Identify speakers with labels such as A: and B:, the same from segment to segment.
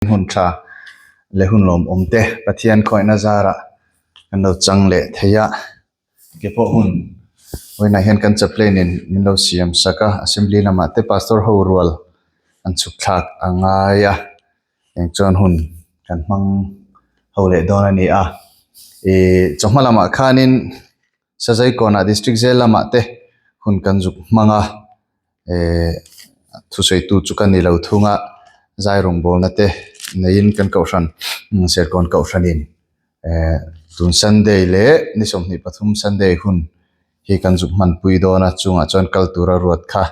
A: Hun tha leh hun lawmawm te Pathian khawngaihna zarah kan lo chang leh thei a, ke pawh hun vawiinah hian kan chaplain in min lo siam sak a, assembly lamah te pastor ho rual an chhuk thlak a ngai a, eng chuan hun kan hmang ho leh dawn a ni a, ih chawhma lamah khanin Sazaikawnah district zel lamah te hun kan zuk hmang a ehh thusawitu chu ka ni lo thung a zai rawngbawlna te neiin kan kohhran serkawn kohhranin ehh tun sunday leh ni 23 sunday hun hi kan zuk hmanpui dawn a chungah chuan kal tura ruat kha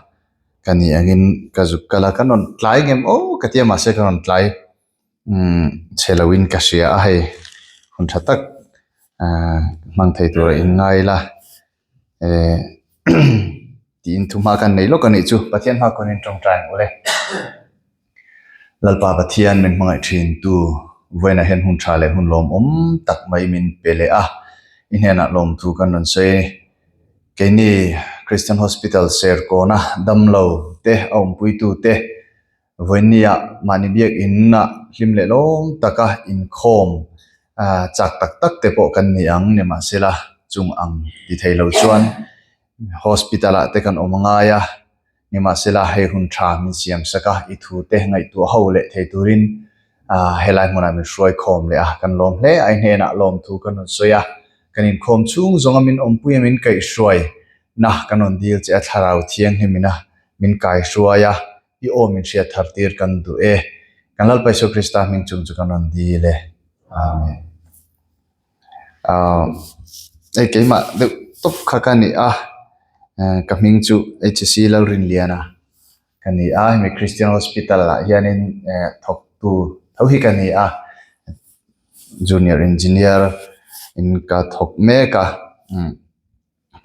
A: ka ni angin ka zuk kal a ka rawn tlai ngem aw ka ti a mahse ka rawn tlai. Umm chhe loin ka hria a hei hun tha tak ahh hmang thei tura in ngai la eh tiin thu hma kan nei lawk a nih chu Pathian hma kawnin tawngtai ang ule Lalpa Pathian min hmangaih thin tu vawiinah hian hun tha leh hun lawmawm tak mai min pe leh a i hnenah lawmthu kan rawn sawi keini Christian Hospital Serkawna damlo te a awmpuitu te. Vawinia mahni biakinah hlim leh lawm taka inkhawm chak tak tak te pawh kan ni ang nimahsela chung ang ti thei lo chuan hospital ah te kan awm a ngai a nimahsela hei hun tha min siam sak a i thu te ngaihtuah ho leh thei turin helai hmunah min hruai khawm leh a kan lawm hle a i hnenah lawmthu kan rawn sawi a kan inkhawm chhung zawnga min awmpui a min kaihhruai na kan rawn dil che a thlarau thianghlim ina min kaihruai a. I aw min hriat thar tir kan duh e. Kan Lalpa Isua Krista hming chung chu kan rawn dil e. Amen. Aaa hei keimah deuh tawp kha ka ni a, ka hming chu HC Lalrinliana ka ni a, hemi Christian Hospital ah hianin thawktu tho hi ka ni a, Junior Engineer in ka thawk mek a.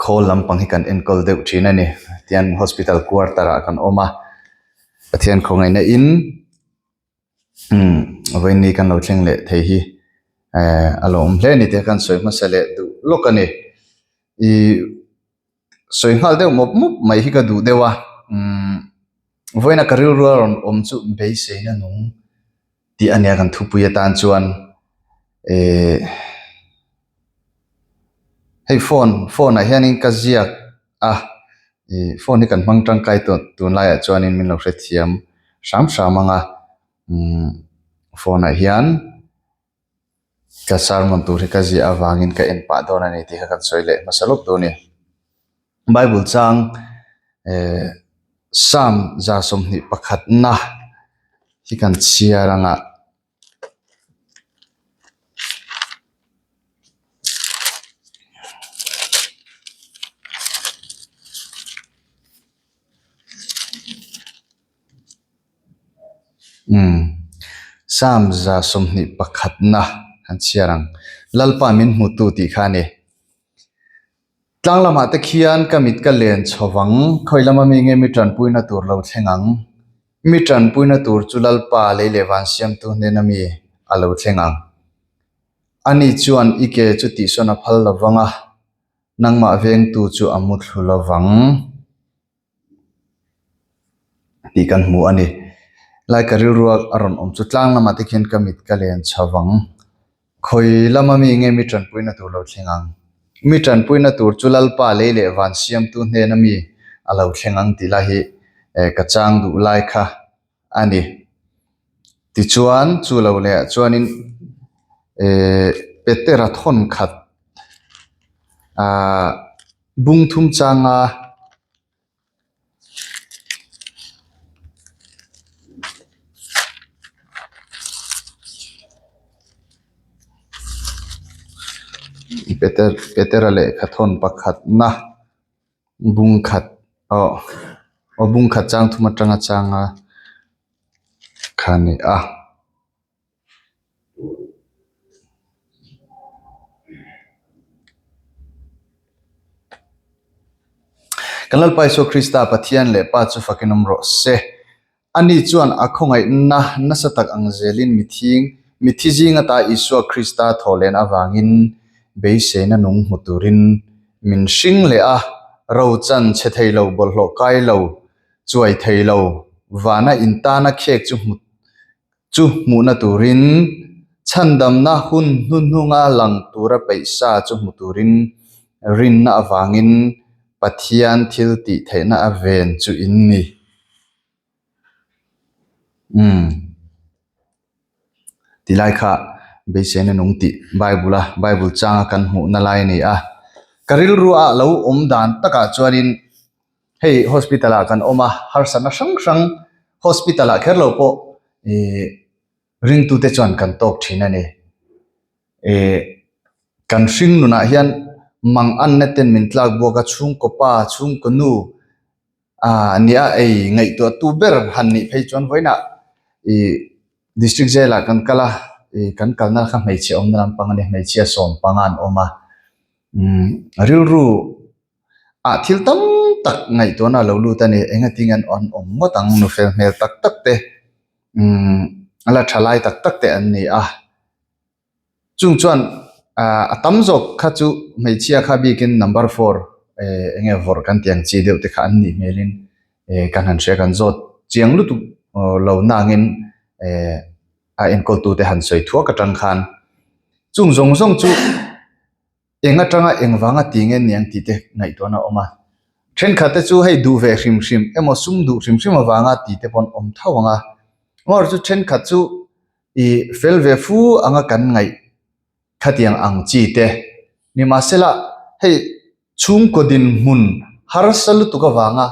A: Khawl lampang hi kan enkawl deuh thin a ni tian hospital quarter ah kan awm a Pathian khawngaihna in umm vawiin kan lo thleng leh thei hi eh a lo awm hle a ni tih khan sawi hmasa leh duh lawk a ni ih sawi nghal deuh mawp mawp mai hi ka duh deuh a umm vawiina ka rilru a rawn awm chu beiseina nung tih a nia kan thupui atan chuan eh. Hei phone phone ah hianin ka ziak a ih phone hi kan hmang tangkai tawh tunlaiah chuanin min lo hrethiam hram hram ang a umm phone ah hian ka sermon tur hi ka ziah avangin ka en pah dawn a ni tih kha kan sawi leh hmasa lawk dawn a ni. Bible chang eh Psalm 21 na hi kan chhiar ang a. Umm Psalm 21 na han chhiar ang Lalpa min hmutu tih kha a ni. Tlang lamah te khian ka mit ka len chho vang, khawi lama mi nge mi tanpuina tur lo thleng ang? Mi tanpuina tur chu Lalpa lei leh van siamtu hnena mi a lo thleng ang. Ani chuan i ke chu tihsawn a phal lo vang a, nangmah vengtu chu a muthlu lo vang. Tih kan hmu a ni. Lai ka rilru a rawn awm chu tlang lamah te khian ka mit ka len chho vang. Khawi lama mi nge mi tanpuina tur lo thleng ang? Mi tanpuina tur chu Lalpa lei leh van siamtu hnena mi a lo thleng ang tih lai hi ka chang duh lai kha a ni. Tichuan chu lo leh ah chuanin eh Petera thawn khat ah bung thum changa Peter Petera lehkha thawn pakhatna bung khat aw aw bung khat chang thum atanga changa kha a ni a. Kan Lalpa Isua Krista Pathian leh Pa chu fakin awm rawh se. Ani chuan a khawngaihna nasa tak ang zelin mithing, mithi zing ata Isua Krista thawhlen avangin beiseina nung hmu turin min hring leh a, rochan chhe thei lo, bawlhhlawh kai lo, chuai thei lo, vana intana khek chu hmu. Chu hmuhna turin chhandamna hun hnuhnunga lang tura peih sa chu hmu turin rinna avangin Pathian thil tih theihna a ven chu in ni. Umm. Ti lai kha beiseina nung tih Bible a Bible changa kan hmuhna lai a ni a. Ka rilru ah lo awm dan takah chuanin Hei hospital ah kan awm a, harsatna hrang hrang hospital ah kher lo pawh ih ringtute chuan kan tawk thin a ni. Ih kan hring nunah hian mang anna ten min tlak buak a, chhungkaw pa, chhungkaw nu ah nia ei ngaihtuah tu ber han nih phei chuan vawiinah ih district jail ah kan kal a, ih kan kalna kha hmeichhe awmna lampang a ni, hmeichhia sawm panga an awm a, umm rilru. Ah thil tam tak ngaihtuahna a lo lut a ni. Engatin an an awm ngawt ang nu fel hmel tak tak te umm a la tha lai tak tak te an ni a. Chung chuan ah a tam zawk kha chu hmeichhia kha bikin number four eh enge vawrh kan tih ang chi deuh te kha an nih hmelin eh kan han hria kan zawt chiang lutuk lo nangin eh a enkawltute han sawi thuak atang khan chung zawng zawng chu. Eng atanga eng vanga ti nge niang tih te ngaihtuahna a awm a. Thenkhat te chu hei duh ve hrim hrim emaw sum duh hrim hrim avanga ti te pawh an awm tho ang a. Amaherawhchu chu thenkhat chu ih fel ve fu anga kan ngaih khatiang ang chi te. Nimahsela hei chhungkaw dinhmun harsa lutuk avanga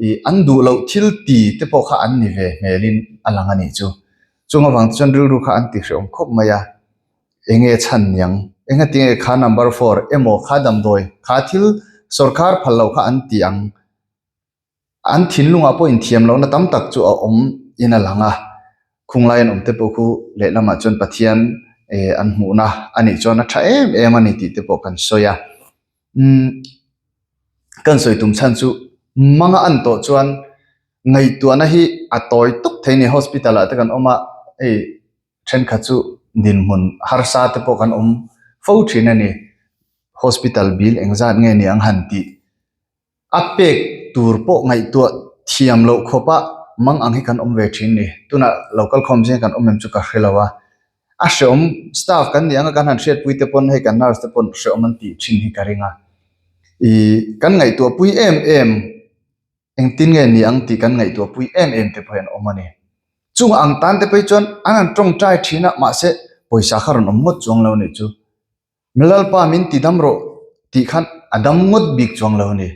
A: ih an duh loh thil ti te pawh kha an ni ve hmelin a lang a nih chu. Chung avang te chuan rilru kha an tihrehawm khawp mai a. Enge chhan niang? Engatinge kha number four emaw kha damdawi kha thil sorkar phal loh kha an ti ang? An thinlungah pawh inthiam lohna tam tak chu a awm in a lang a. Khunglai an awm te pawh khu lehlamah chuan Pathian eh an hmuhna a nih chuan a tha em em a ni tih te pawh kan sawi a. Umm kan sawi tum chhan chu manga an tawh chuan ngaihtuahna hi a tawi tawp thei a ni. Hospital ah te kan awm a hei. Thenkhat chu dinhmun harsa te pawh kan awm fo thin a ni. Hospital bill engzat nge ni ang han tih a pek tur pawh ngaihtuah thiam loh khawpa mang ang hi kan awm ve thin ni. Tunah local khawm zing kan awm em chu ka hre lo a. A hreawm staff kan nih anga kan han hriatpui te pawn hei kan nurse te pawn hreawm an tih thin hi ka ring a. Ih kan ngaihtuahpui em em. Engtin nge ni ang tih kan ngaihtuahpui em em te pawh hi an awm a ni. Chung ang tan te phei chuan an han tawngtai thin a, mahse pawisa kha rawn awm ngawt chuang lo nih chu. Lalpa min ti dam rawh tih khan a dam ngawt bik chuang lo a ni.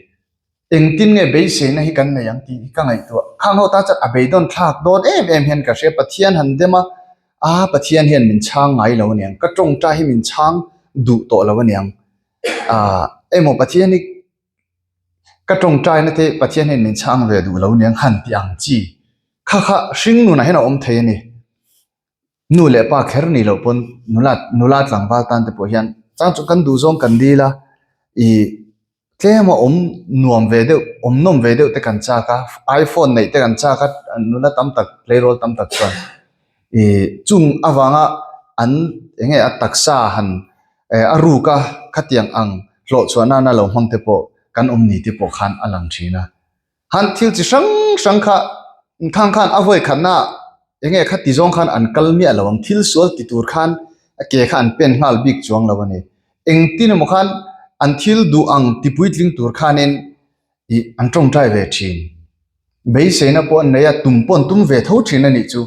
A: Engtin nge beiseina hi kan nei ang tih hi ka ngaihtuah. Khang ho tan chuan a beidawn thlak dawn em em hian ka hria. Pathian han dem a, aa Pathian hian min chhang ngai lo a niang, ka tawngtai hi min chhang duh tawh lo a niang. Aa emaw Pathian hi Ka tawngtaina te Pathian hian min chhang ve duh lo niang han ti ang chi. Kha kha hring nunah hian a awm thei a ni. Nu leh pa kher ni loh pawn nula nula tlangval tan te pawh hian chang chu kan duh zawng kan dil a, ih tlem a awm nuam ve deuh awm nawm ve deuh te kan chak a, iphone neih te kan chak a, nula tam tak tleirawl tam tak chuan ih chung avanga an eng nge a taksa han Eh a ruk a, khatiang ang hlawh chhuah nana lo hmang te pawh kan awm ni te pawh khan a lang thin a. Han thil chi hrang hrang kha khang khan a vawi khatna eng nge kha ti zawng khan an kal miah lo ang, thil sual ti tur khan a ke kha an pen nghal bik chuang lo a ni. Engtin emaw khan an thil duh ang ti puitling tur khanin ih an tawngtai ve thin. Beiseina pawh an nei a, tum pawh an tum ve tho thin a nih chu.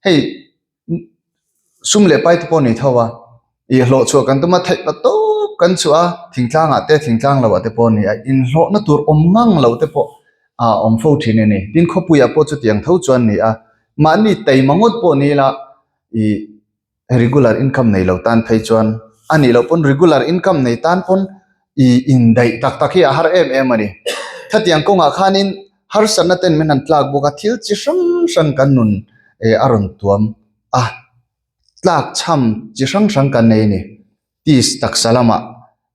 A: Hei sum leh pai te pawh a ni tho a, ih hlawh chhuah kan tum a theih ta tawp kan chhuah a, thingtlang ah te thingtlang lo ah te pawh a ni a, inhlawhna tur awm ngang lo te pawh a awm fo thin a ni. Tin khawpui ah pawh chutiang tho chuan a ni a, mahni taima ngawt pawh ni ila ih regular income nei lo tan phei chuan a nih loh pawn regular income nei tan pawn ih indaih tak tak hi a har em em a ni. Khatiang kawngah khanin harsatna ten min han tlak bawk a, thil chi hrang hrang kan nun eh a rawn tuam a, tlak chham chi hrang hrang kan nei a ni. Tis taksa lamah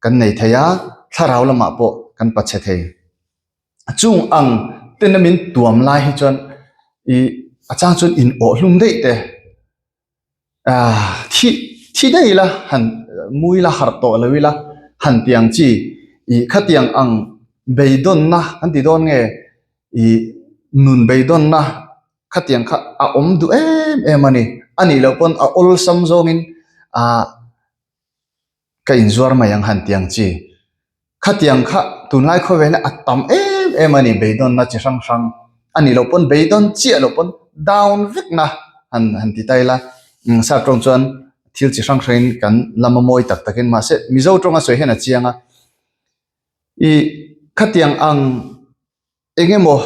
A: kan nei thei a, thlarau lamah pawh kan pachhe thei. Chung ang tena min tuam lai hi chuan ih a chang chuan in awh hlum daih te. Ah thi thi daih ila han mui ila harh tawh lo ila han ti ang chi ih khatiang ang beidawnna an ti dawn nge ih nun beidawnna khatiang kha a awm duh em em a ni. A nih loh pawn a awlsam zawngin ah ka inzuar mai ang han ti ang chi. Khatiang kha tunlai khawvel hi a tam em em a ni beidawnna chi hrang hrang a nih loh pawn beidawn chiah loh pawn down vekna han han ti ta ila sap tawng chuan thil chi hrang hrangin kan lam a mawi tak takin mahse Mizo tawnga sawi hian a chiang a ih khatiang ang eng emaw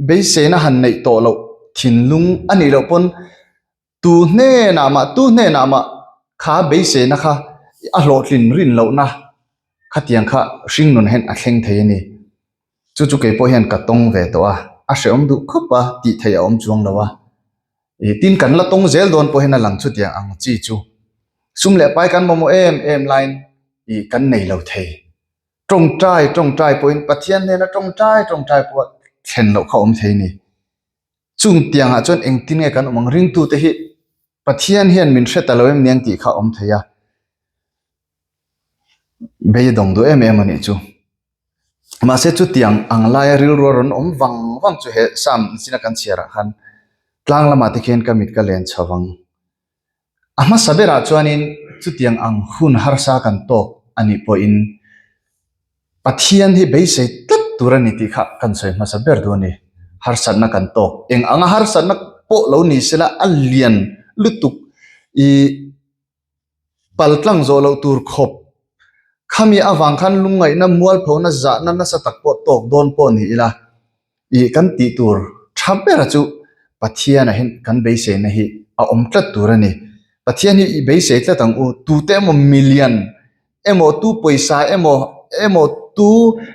A: beiseina han neih tawh loh thinlung a nih loh pawn. Tu hnenah mah, tu hnenah mah kha beiseina kha a hlawhtlin rin lohna khatiang kha hringnun hian a thleng thei a ni. Chu chu kei pawh hian ka tawng ve tawh a, a hrehawm duh khawp a, tih theih a awm chuang lo a. Ih tin kan la tawng zel dawn pawh hian a lang chutiang ang chi chu sum leh pai kan mamawh em em laiin ih kan nei lo thei. Tawngtai tawngtai pawhin Pathian hnena tawngtai tawngtai pawh thlen loh kha a awm thei a ni. Chung tiangah chuan engtin nge kan awm ang? Ringtute hi Pathian hian min hre ta lo em niang tih kha a awm thei a. Beidawng duh em em a nih chu. Mahse chutiang ang laia rilru a rawn awm vang vang chu he Psalm zina kan chhiarah khan tlang lamah te khian ka mit ka len chho vang. A hmasa berah chuanin chutiang ang hun harsa kan tawk a nih pawhin Pathian hi beisei tlat tur a ni tih kha kan sawi hmasa ber duh a ni. Harsatna kan tawk. Eng anga harsatna pawh lo ni sela a lian lutuk ih paltlang zawh loh tur khawp. Khami avang khan lungngaihna mualphona zahna nasa tak pawh tawk dawn pawh ni ila Ih kan tih tur tha bera chu Pathianah hian kan beiseina hi a awm tlat tur a ni. Pathian hi i beisei tlat ang u, tute emaw milian emaw tu pawisa emaw emaw tu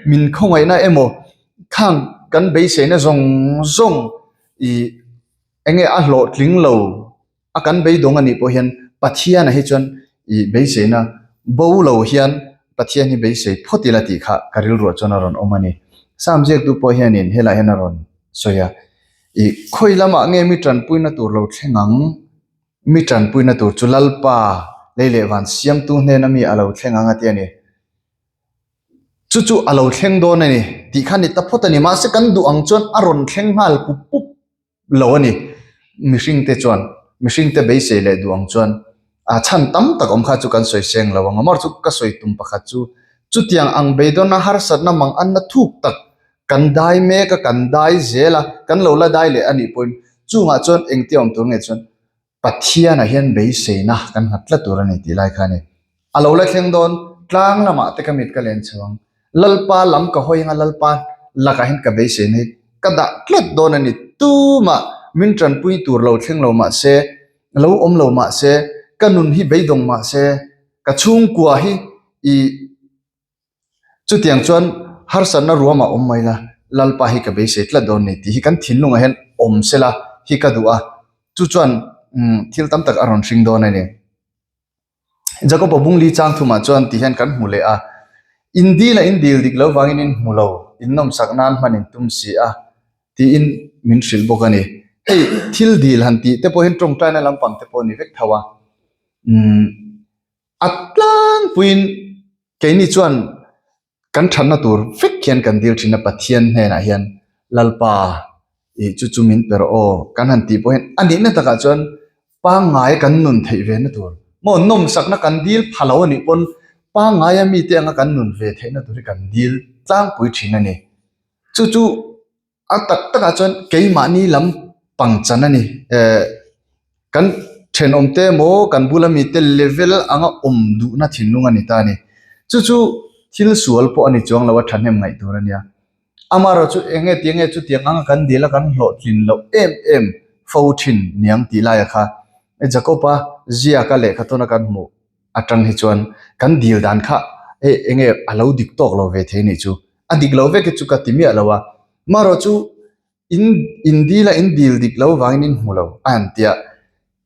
A: min khawngaihna emaw khang kan beiseina zawng zawng ih eng nge a hlawhtling lo a kan beidawng a nih pawh hian Pathianah hi chuan ih beiseina bo lo hian Pathian hi beisei phawt ila tih kha ka rilruah chuan a rawn awm a ni. Psalm ziaktu pawh hianin helaiah hian a rawn sawi a, ih khawi lamah nge mi tanpuina tur lo thleng ang? Mi tanpuina tur chu Lalpa lei leh van siamtu hnena mi a lo thleng ang a ti a ni. Chu chu a lo thleng dawn a ni tih kha ni ta phawt a ni. Mahse kan duh ang chuan a rawn thleng nghal pup pup. lo a ni. Mihringte chuan, mihringte beisei leh duh ang chuan a chhan tam tak awm kha chu kan sawi seng lo ang. Amar chu ka sawi tum pakhat chu, chutiang ang beidawnna harsatna mang anna thuk tak kan dai mek a, kan dai zel a, kan lo la dai leh a nih pawhin chungah chuan engtia awm tur nge chuan Pathianah hian beiseina kan nghat tlat tur a ni tih lai kha a ni. A lo la thleng dawn, tlang lamah te ka mit ka len chho ang. Lalpa lam ka hawi anga Lalpa lakah hian ka beiseina hi ka dah tlat dawn a ni. Tumah min tanpui tur lo thleng lo mah se, lo awm lo mah se, ka nun hi beidawng mah se, ka chhungkua hi ih Chutiang chuan harsatna ruamah awm mai la, Lalpa hi ka beisei tlat dawn ni tih hi kan thinlungah hian awm sela hi ka duh a, chu chuan thil tam tak a rawn hring dawn a ni. Jakob-a bungli chang thumah chuan ti hian kan hmu leh a, In dil a in dil dik lo vangin in hmu lo, in nawmsak nan hman in tum si a tiin min hrilh bawk a ni. Hei thil dil han tih te pawh hian tawngtaina lampang te pawh a ni vek tho a. A tlangpuiin keini chuan kan thatna tur vek hian kan dil thin a, Pathian hnenah hian Lalpa ih chu chu min pe rawh aw kan han tih pawh hian a nihna takah chuan pangngai kan nun theih ve na tur maw nawmsakna kan dil pha lo a nih pawn pangngaia mite anga kan nun ve theihna tur hi kan dil tlangpui thin a ni. Chu chu. A tak takah chuan keimahni lam pangchan a ni. Eh kan thenawmte emaw kan bula mite level anga awm duhna thinlung a ni ta a ni. Chu chu thil sual pawh a ni chuang lo a thahnem ngaih tur a nia. Amaherawh chu eng nge tih nge chutiang anga kan dil a kan hlawhtlin loh em em fo thin niang tih laia kha Jacob-a ziaka lehkha tawna kan hmuh atang hi chuan kan dil dan kha hei eng nge a lo dik tawk lo ve thei nih chu. A dik lo vek hi chu ka ti miah lo a, marawh chu in in dil a in dil dik lo vangin in hmu lo a han ti a,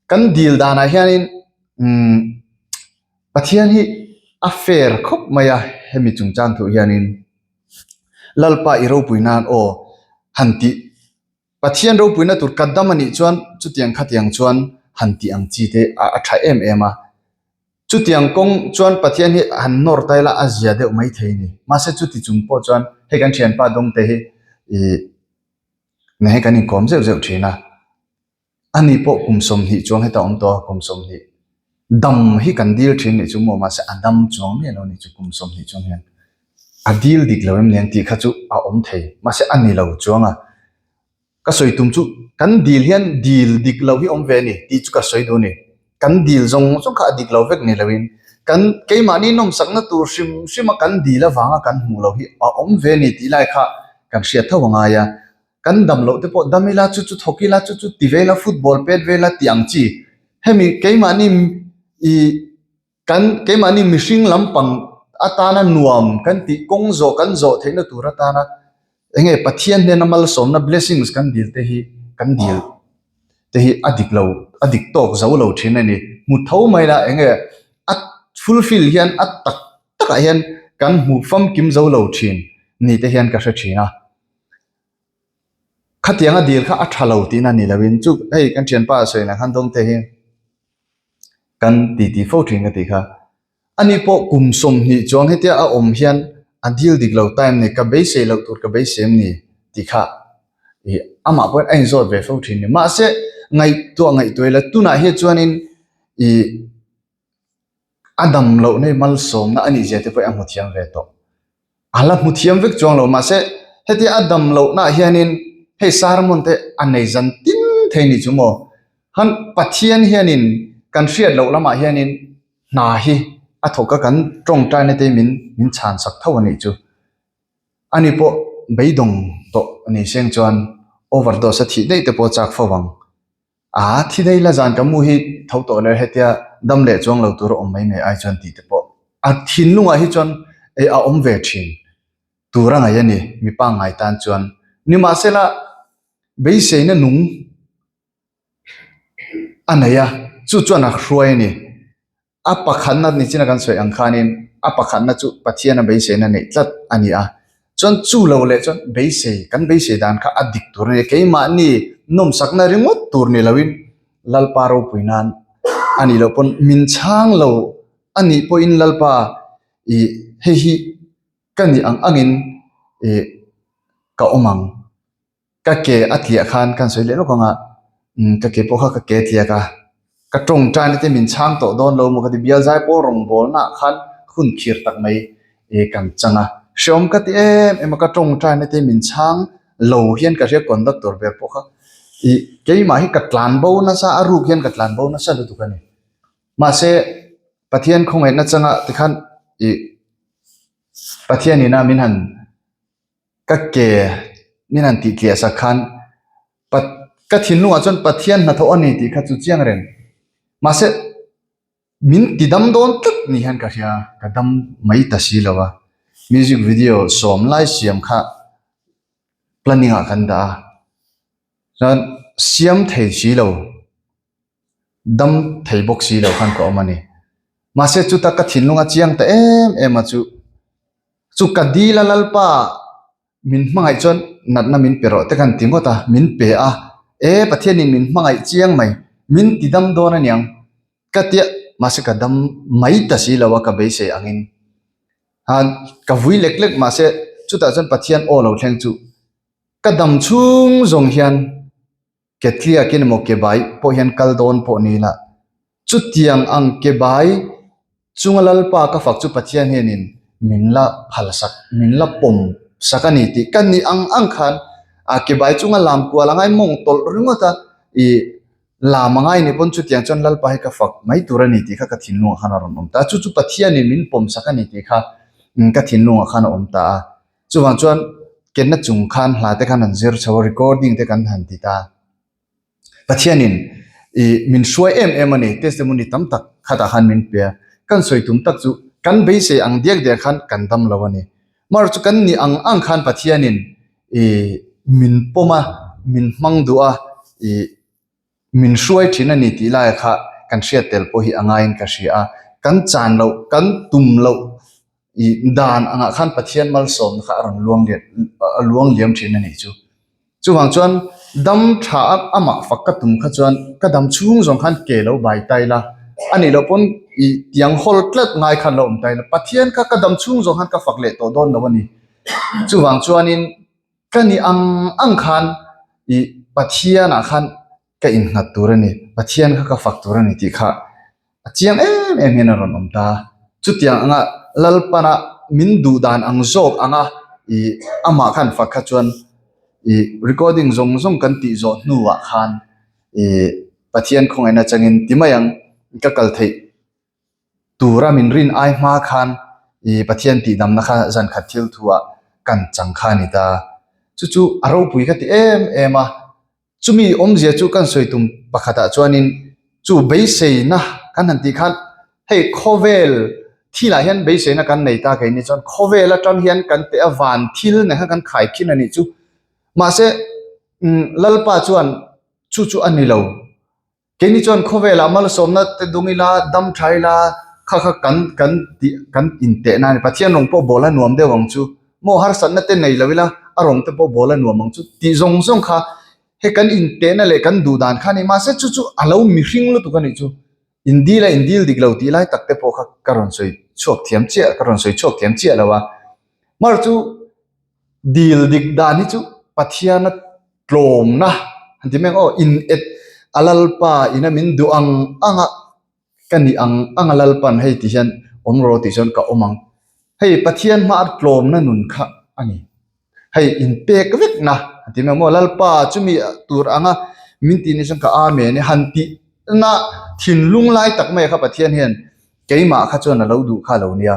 A: kan dil danah hianin umm Pathian hi a fair khawp mai a hemi chungchang thuh hianin Lalpa i ropui nan aw han tih Pathian ropuina tur ka dam a nih chuan chutiang khatiang chuan han tih ang chi te a tha em em a. Chutiang kawng chuan Pathian hi han nawr ta ila a zia deuh mai thei a ni. Mahse chuti chung pawh chuan hei kan thianpa Dawngte hi ih nen hian kan inkawm zeuh zeuh thin a. Ani pawh kum 20 chuang heta awm tawh a, kum 20 dam hi kan dil thin nih chu maw mahse a dam chuang miah lo nih chu kum 20 chuang hian a dil dik lo em nen tih kha chu a awm thei mahse a ni lo chuang a. Ka sawi tum chu kan dil hian dil dik lo hi awm ve a ni tih chu ka sawi duh a ni. Kan dil zawng zawng kha a dik lo vek ni loin kan keimahni nawmsakna tur hrim hrim a kan dil avanga kan hmuh loh hi a awm ve a ni tih lai kha kan hriat tho a ngai a. Kan dam loh te pawh dam ila chu chu thawk ila chu chu ti ve ila football pet ve ila tih ang chi hemi keimahni ih Kan keimahni mihring lampang atana nuam kan tih kawng zawh kan zawh theihna tur atana enge Pathian hnena malsawmna blessings kan dil te hi kan dil te hi a dik lo a dik tawk zo lo thin a ni. Hmu tho mai la enge a fulfill hian a tak takah hian kan hmu famkim zo lo thin ni te hian ka hre thin a. Khatianga dil kha a tha lo tihna ni loin chu hei kan thianpa a sawi lah khan dawngte hi kan titi fo thin ka tih kha. Ani pawh kum 20 chuang hetia a awm hian a dil dik lo time ni ka beisei loh tur ka beisei em ni tih kha ih amah pawhin a inzawt ve fo thin ni. Mahse ngaihtuah ngaihtuah ila tunah hian chuanin ih a dam loh nei malsawmna a nih zia te pawh hi a hmu thiam ve tawh. A la hmu thiam vek chuang lo mahse hetia a dam lohnaah hianin hei sermon te a nei zan tin thei ni chu maw? Han Pathian hianin kan hriat loh lamah hianin hna hi a thawk a kan tawngtaina te min min chhan sak tho a nih chu. Ani pawh beidawng tawh a ni seng chuan overdose a thih daih te pawh a chak fo ang. A thi daih la zan ka mu hi tho tawh le hetia dam leh chuang lo tur a awm mai mai ai chuan tih te pawh a thinlungah hi chuan ei a awm ve thin tur a ngaih a ni mi pangngai tan chuan nimahsela beiseina nung a nei a chu chuan a hruai a ni. A pakhatna ni chin a kan sawi ang khanin a pakhatna chu Pathian a beiseina neih tlat a ni a. Chuan chu lo leh chuan beisei, kan beisei dan kha a dik tur a ni. Keimahni nawmsakna ringawt tur ni loin Lalpa ropui nan a nih loh pawn min chhang lo a nih pawhin Lalpa ih hei hi ka nih ang angin ih ka awm ang. Ka ke a tliah khan kan sawi leh lawk ang a, umm ka ke pawh kha ka ke tliak a, ka tawngtaina te min chhang tawh dawn lo maw ka ti, bial zai pawl rawngbawlna ah khan hun khir tak mai ih kan chang a, hreawm ka ti em em a ka tawngtaina te min chhang lo hian ka hria conductor ber pawh kha ih keimah hi ka tlan bo nasa a ruk hian ka tlan bo nasa lutuk a ni. Mahse Pathian khawngaihna changa tikhan ih Pathian ina min han. Ka ke min han tih tliah sak khan pa ka thinlungah chuan Pathian hnathawh a ni tih kha chu chiang reng. Mahse min ti dam dawn tlat ni hian ka hria, ka dam mai ta si lo a. Music video sawm lai siam kha planning ah kan dah a, chuan siam thei si lo. Dam thei bawk si lo khan ka awm a ni. Mahse chuta ka thinlung a chiang ta em em a chu chu ka dil a Lalpa min hmangaih chuan natna min pe rawh te khan ti ngawt a, min pe a, e Pathianin min hmangaih chiang mai, min ti dam dawn a niang ka tia mahse ka dam mai ta si lo a ka beisei angin han ka vui lek lek mahse chutah chuan Pathian aw lo thleng chu ka dam chhung zawng hian Ke tliakin emaw ke bai pawh hian kal dawn pawh ni ila, chutiang ang ke bai chunga Lalpa ka fak chu Pathian hianin min la phalsak, min la pawm sak a ni tih ka nih ang ang khan a ke bai chunga lam kual a ngai mawng tawlh ringawt a, ih lam a ngai nih pawn chutiang chuan Lalpa hi ka fak mai tur a ni tih kha ka thinlungah khan a rawn awm ta a, chu chu Pathianin min pawm sak a ni tih kha ka thinlungah khan a awm ta a. Chuvang chuan kenna chung khan hla te khan han zir chho a, recording te kan han ti ta. Pathianin ih min hruai em em a ni, testimony tam tak khatah khan min pe a. Kan sawi tum tak chu kan beisei ang diak diak khan kan dam lo a ni. Amaherawhchu chu kan nih ang ang khan Pathianin ih min pawm a, min hmang duh a, ih min hruai thin a ni tih lai kha kan hriat tel pawh hi a ngaiin ka hria a. Kan chan loh, kan tum loh ih dan angah khan Pathian malsawmna kha a rawn luang lian a luang liam thin a nih chu. Chuvang chuan dam tha a amah fak ka tum kha chuan ka dam chhung zawng khan ke lo bai tai la, a nih loh pawn ih tiang hawl tlat ngai khan lo awm tai la, Pathian kha ka dam chhung zawng khan ka fak leh tawh dawn lo a ni. Chuvang chuanin ka nih ang ang khan ih Pathianah khan. ka innghat tur a ni, Pathian kha ka fak tur a ni tih kha a chiang em em hian a rawn awm ta. Chutiang anga Lalpana min duh dan ang zawk anga ih amah khan fak kha chuan ih recording zawng zawng kan tih zawh hnuah khan ih Pathian khawngaihna changin ti mai ang ka kal theih tura min rin ai hma khan ih Pathian tihdamna kha zan khat thil thuah kan chang kha a ni ta. Chu chu a ropui ka ti em em a. Chumi awmzia chu kan sawi tum pakhatah chuanin chu beiseina kan han tih khan hei khawvel thilah hian beiseina kan nei ta keini chuan khawvel atang hian kan teh a van thil nen khan kan khai khin a nih chu. Mahse Lalpa chuan chu chu a ni lo. Keini chuan khawvelah malsawmna te dung ila, dam tha ila, kha kha kan kan tih kan intehna a ni. Pathian rawng pawh bawl a nuam deuh ang chu. Maw harsatna te nei lo ila, a rawng te pawh bawl a nuam ang chu tih zawng zawng kha he kan intehna leh kan duh dan kha a ni. Mahse chu chu a lo mihring lutuk a nih chu. Indil a indil dik lo tih lai tak te pawh kha ka rawn sawi chhuak thiam chiah, ka rawn sawi chhuak thiam chiah lo a. Mar chu dil dik dan hi chu Pathiana tlawmna han ti mai ang aw, in et a Lalpa ina min duh ang ang a, ka nih ang ang a Lalpan hei ti hian awm rawh tih chuan ka awm ang. Hei Pathian hma tlawmna nun kha a ni. Hei inpek vekna han ti mai ang aw, Lalpa chumi tur anga min tih ni chuan ka Amen e han tih na thinlung lai tak mai kha Pathian hian keimah kha chuan a lo duh kha a lo nia.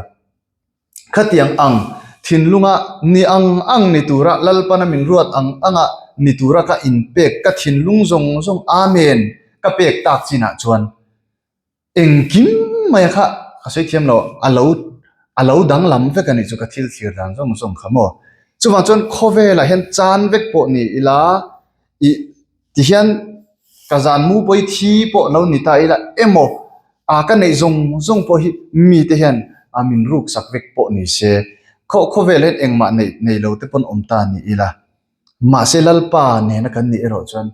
A: Khatiang ang thinlunga ni ang ang ni tura Lalpana min ruat ang anga ni tura ka inpek ka thinlung zawng zawng Amen ka pek tak chinah chuan engkim mai kha ka sawi thiam lo a lo a lo danglam vek a nih chu ka thil thlir dan zawng zawng kha maw. Chuvang chuan khawvelah hian chan vek pawh ni ila ih Tihian ka zan mu pawi thi pawh lo ni ta ila emaw a ka neih zawng zawng pawh hi mite hian a min ruk sak vek pawh ni se khaw khawvel hian engmah neih nei lo te pawn awm ta ni ila mahse Lalpa nena kan nih erawh chuan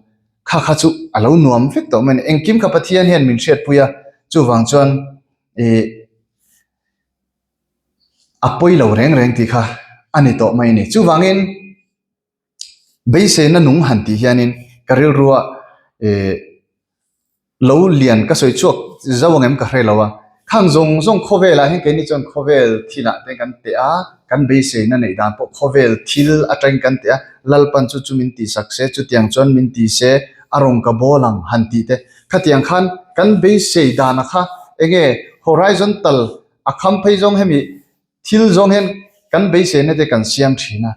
A: kha kha chu a lo nuam vek tawh mai a ni. Engkim kha Pathian hian min hriatpui a chuvang chuan ih a pawi lo reng reng tih kha a ni tawh mai a ni. Chuvangin. Beiseina nung han tih hianin ka rilrua eh lo lian ka sawi chhuak zo ang em ka hre lo a, khang zawng zawng khawvelah hian keini chuan khawvel thilah te kan teh a, kan beiseina neih dan pawh khawvel thil atangin kan teh a, Lalpan chu chu min tihsak se, chutiang chuan min ti se, a rawn ka bawl ang han tih te, khatiang khan kan beisei dana kha enge horizontal a kham phei zawng hemi Thil zawng hian kan beiseina te kan siam thin a,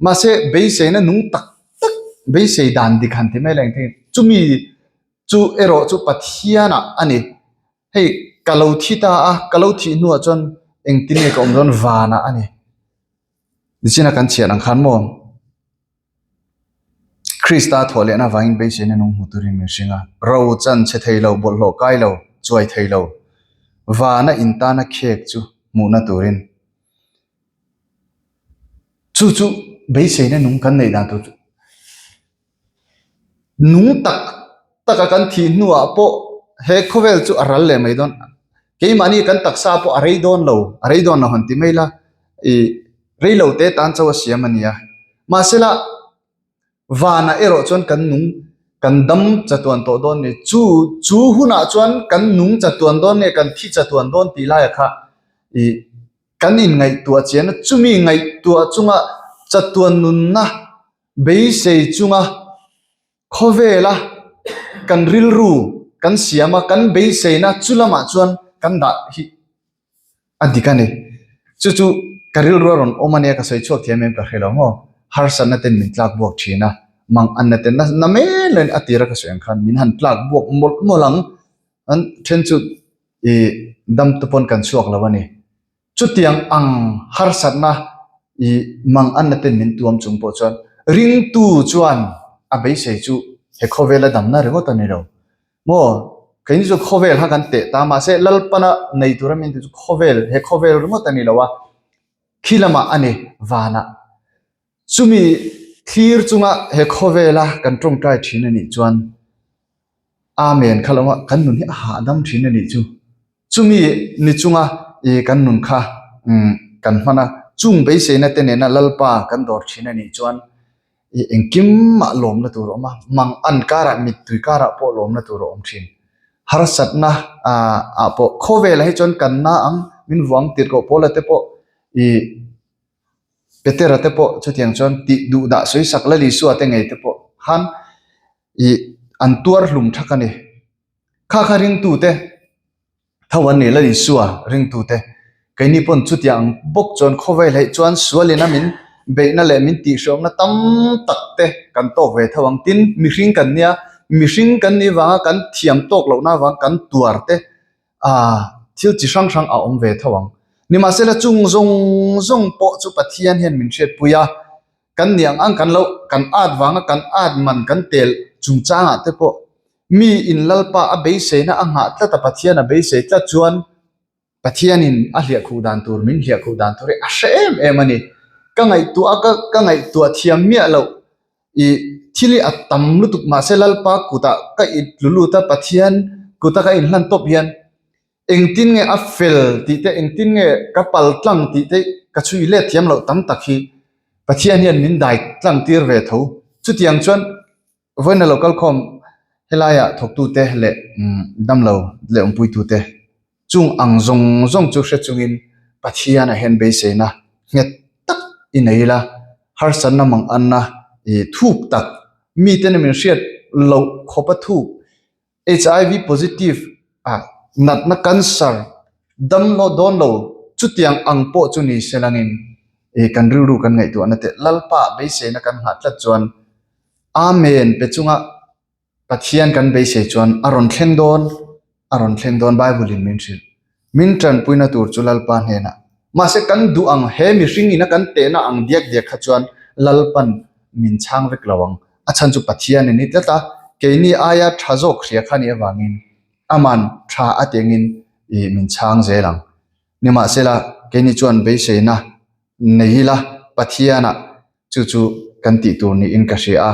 A: mahse beiseina nung tak tak, beisei dan dik han ti mai la engtin nge, chumi chu erawh chu Pathianah a ni. Hei ka lo thi ta a, ka lo thih hnuah chuan engtin nge ka awm dawn vanah a ni. Nichina kan chhiat ang khan maw? Krista thawh lehna avangin beiseina nung hmu turin min hring a, ro chan chhe thei lo, bawlhhlawh kai lo, chuai thei lo, vana intana khek chu hmuhna turin. Chu chu beiseina nung kan neih dan tur chu nung tak taka kan thih hnuah pawh he khawvel chu a ral leh mai dawn. Keimahni kan taksa pawh a rei dawn lo, a rei dawn lo han ti mai la, ih rei lo te tan chauh a siam a nia. Mahsela vanah erawh chuan kan nung kan dam chatuan tawh dawn ni. Chu chu hunah chuan kan nung chatuan dawn nge kan thi chatuan dawn tih laiah kha ih kan inngaihtuah chian a, chumi ngaihtuah chunga chatuan nunna beisei chunga Khawvela kan rilru kan siam a, kan beiseina chu lamah chuan kan dah hi a dik a ni. Chu chu ka rilru a rawn awm a nia, ka sawi chhuak thiam em ka hre lo maw. Harsatna ten min tlak buak thin a, mang anna ten na mel a tira ka sawi ang khan min han tlak buak mawlh mawlh ang, an then chu ih dam te pawn kan chhuak lo a ni. Chutiang ang harsatna i mang anna ten min tuam chung pawh chuan ringtu chuan a beisei chu he khawvela damna ringawt a ni lo. Maw, keini chu khawvel kha kan teh ta mahse Lalpana nei tura min tih chu khawvel, he khawvel ringawt a ni lo a, khi lamah a ni vanah. Chumi thlir chunga he khawvela kan tawngtai thin a nih chuan Amen kha lo a, kan nun hi a hahdam thin a nih chu. Chumi ni chunga i kan nun kha kan hman a, chung beiseina te nena Lalpa kan dawr thin a nih chuan. I engkimah lawmna tur a awm a, mang an karah mittui karah pawh lawmna tur a awm thin. Harsatna ah pawh khawvelah hi chuan kan na ang min vuang tirhkoh pawla te pawh i Petera te pawh chutiang chuan tih duh dah sawi sak la Isua te ngei te pawh khan i an tuar hlum thak a ni. Kha kha ringtute Tho an nih la Isua ringtute keini pawn chutiang ang bawk chuan khawvel heih chuan sualin a min beihna leh min tihhriawmna tam tak te kan tawk ve tho ang. Tin, mihring kan nia, mihring kan nih vanga kan thiam tawk lohna avang kan tuar te ah thil chi hrang hrang a awm ve tho ang. Nimahsela chung zawng zawng pawh chu Pathian hian min hriatpui a, kan nih ang ang kan lo kan at vanga kan at man kan tel chungchangah te pawh mi in Lalpa a beiseina a nghah tlat a Pathian a beisei tlat chuan Pathianin a hliahkhuh dan tur min hliahkhuh dan tur hi a hre em em a ni. Ka ngaihtuah a ka ka ngaihtuah thiam miah loh ih thil hi a tam lutuk mahse Lalpa kutah ka intlu lut a Pathian kuta ka inhlan tawp hian Engtin nge a fel tih te, engtin nge ka pal tlang tih te ka chhui let thiam loh tam tak hi Pathian hian min dai tlang tir ve tho. Chutiang chuan vawiina lo kalkhawm helaiah thawktute leh damlo leh awmpuitute chung ang zawng zawng chu hre chungin Pathianah hian beiseina nghet tak i nei ila, harsatna manganna ih thuk tak miten min hriat loh khawpa thuk HIV positive ah natna cancer dam lo dawn lo chutiang ang pawh chu ni se langin ih kan rilru kan ngaihtuahna te Lalpa beiseina kan nghah tlat chuan Amen pe chunga Pathian kan beisei chuan a rawn thleng dawn a rawn thleng dawn Bible in min hrilh. Min tanpuina tur chu Lalpa hnenah. Mahse kan duh ang he mihring ina kan tehna ang diak diak kha chuan Lalpan min chhang vek lo ang. A chhan chu Pathian a ni tlat a, keini aia tha zawk hria kha nih avangin aman tha a tengin ih min chhang zel ang. Nimahsela keini chuan beiseina nei ila Pathianah chu chu kan tih tur niin ka hria a.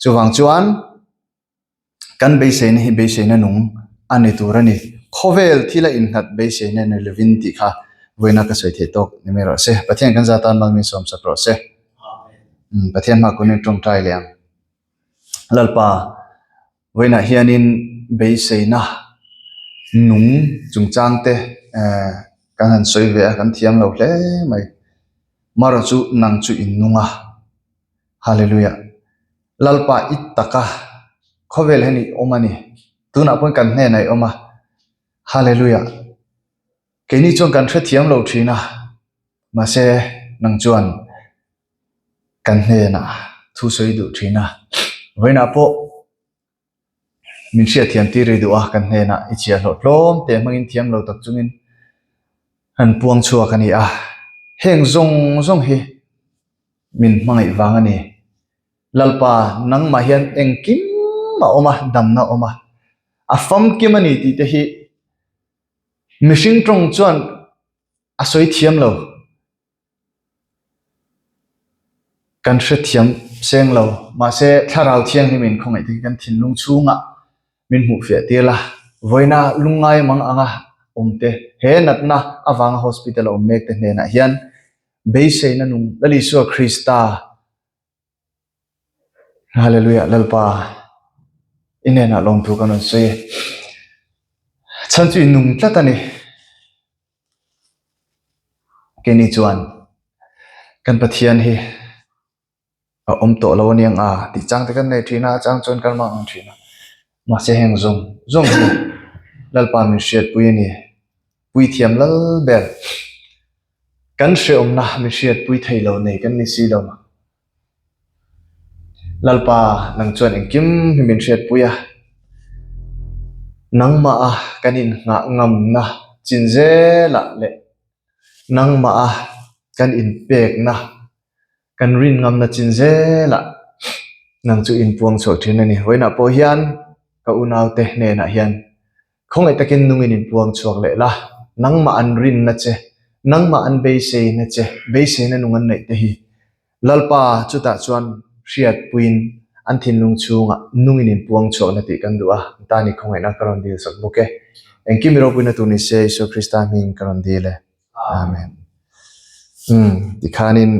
A: Chuvang chuan. Kan beiseina hi beiseina nung a ni tur a ni. Khawvel thil a innghat beiseina ni lovin tih kha vawiina ka sawi theih tawk ni mai rawh se. Pathian kan za tan mal min sawm sak rawh se. Pathian hma kun in tawngtai leh ang. Lalpa, vawiinah hianin beiseina nung chungchang te kan han sawi ve a, kan thiam lo hle mai. Marawh chu nang chu in nung a. Hallelujah. Lalpa i taka khawvel hian i awm a ni. Tunah pawhin kan hnenah i awm a. Hallelujah. Keini chuan kan hrethiam lo thin a, mahse nang chuan kan hnenah thu sawi duh thin a. Vawiinah pawh min hriatthiam tir i duh a, kan hnenah i chhiahhlawh tlawm te hmangin thiam lo tak chungin han puang chhuak a ni a. Heng zawng zawng hi min hmangaih vang a ni. Lalpa, nangmah hian engkim a awm a, damna a awm a, a famkim a ni tih te hi mihring tawng chuan a sawi thiam lo. Kan hrethiam seng lo, mahse Thlarau Thianghlimin khawngaih takin kan thinlung chhungah min hmuh fiah tir la. Vawiina lungngai mang anga awmte, he natna avanga hospital a awm mek te hnenah hian Beiseina nung Lal Isua Krista Hallelujah Lalpa i hnenah lawmthu kan rawn sawi e. Chhan chu i nung tlat a ni. Keini chuan kan Pathian hi a awm tawh lo a niang a tih chang te kan nei thin a, a chang chuan kan mang ang thin a. Mahse heng zawng zawng hi Lalpa min hriatpui a ni. Puithiam lal ber kan hreawmna min hriatpui thei lo nei kan ni si lo. Lalpa nang chuan engkim hi min hriatpui a, nangmah a kan inngah ngamna chin zelah leh nangmah a kan inpekna Kan rin ngamna chin zelah nang chu inpuang chhuak thin a ni. Vawiinah pawh hian ka unaute hnenah hian khawngaih takin nungin inpuang chhuak leh la, nangmah an rinna che, nangmah an beiseina che, beiseina nung an neih te hi Lalpa chutah chuan hriatpuiin an thinlung chhungah nungin inpuang chhuakna tih kan duh a, an tan i khawngaihna ka rawn dil sak bawk e. Engkim i ropuina tur ni se Isua Krista hming ka rawn dil e. Amen. Umm tikhanin.